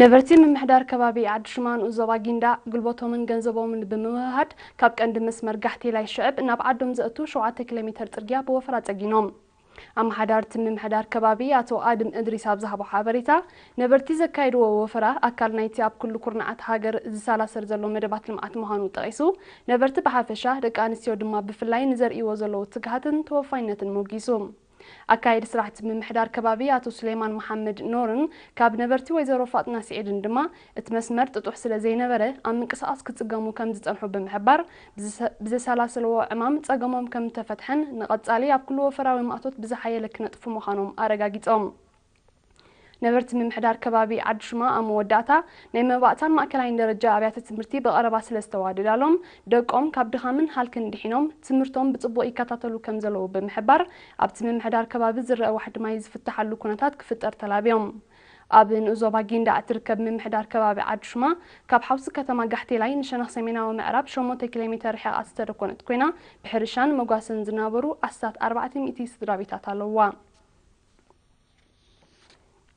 ነበርቲ ምምሕዳር ከባቢ ዓዲ ሹማ ንኡስ ዞባ ጊንዳዕ ጉልበቶምን ገንዘቦምን ብምውህሃድ ካብ ቀንዲ መስመር ጋሕቴላይ ሽዕብ ናብ ዓዶም ዘእቱ ሸውዓተ ኪሎ ሜተር ጽርግያ ብወፈራ ጸጊኖም። ኣመሓዳርቲ ምምሕዳር ከባቢ ኣቶ ኣድም እድሪስ ኣብ ዝሃቦ ሓበሬታ፣ ነበርቲ ዘካየድዎ ወፈራ ኣካል ናይቲ ኣብ ኩሉ ኩርናዓት ሃገር ዝሰላሰል ዘሎ መደባት ልምዓት ምዃኑ ጠቒሱ፣ ነበርቲ ብሓፈሻ ደቂ ኣንስትዮ ድማ ብፍላይ ንዘርእይዎ ዘለዉ ትግሃትን ተወፋይነትን ሞጊሱ። ኣካየዲ ስራሕቲ ምምሕዳር ከባቢ ኣቶ ሱሌማን መሓመድ ኖርን ካብ ነበርቲ ወይዘሮ ፋጥና ስዒድን ድማ እቲ መስመር ጥጡሕ ስለ ዘይነበረ ኣብ ምንቅስቓስ ክጽገሙ ከም ዝጸንሑ ብምሕባር፣ ብዝሰ- ብዘሰላሰልዎ ዕማም ጸገሞም ከም ተፈትሐን ንቐጻሊ ኣብ ኩሉ ወፈራዊ ማእቶት ብዝሓየለ ክነጥፉ ምዃኖም ኣረጋጊጾም። ነበርቲ ምምሕዳር ከባቢ ዓዲ ሹማ ኣብ መወዳእታ ናይ መባእታን ማእከላይን ደረጃ ኣብያተ ትምህርቲ ብቐረባ ስለ ዝተዋደዳሎም ደቆም ካብ ድኻምን ሃልክን ድሒኖም ትምህርቶም ብጽቡቕ ይከታተሉ ከም ዘለዉ ብምሕባር ኣብቲ ምምሕዳር ከባቢ ዝረአ ዋሕዲ ማይ ዝፍትሓሉ ኩነታት ክፍጠር ተላብዮም። ኣብ ንኡስ ዞባ ጊንዳዕ እትርከብ ምምሕዳር ከባቢ ዓዲ ሹማ ካብ ሓውሲ ከተማ ጋሕቴላይ ንሸነኽ ሰሜናዊ ምዕራብ ሸሞንተ ኪሎ ሜተር ርሒቓ ዝተደኮነት ኮይና ብሕርሻን መጓሰን ዝናበሩ ኣስታት ኣርባዕተ ሚእቲ ስድራ ቤታት ኣለውዋ።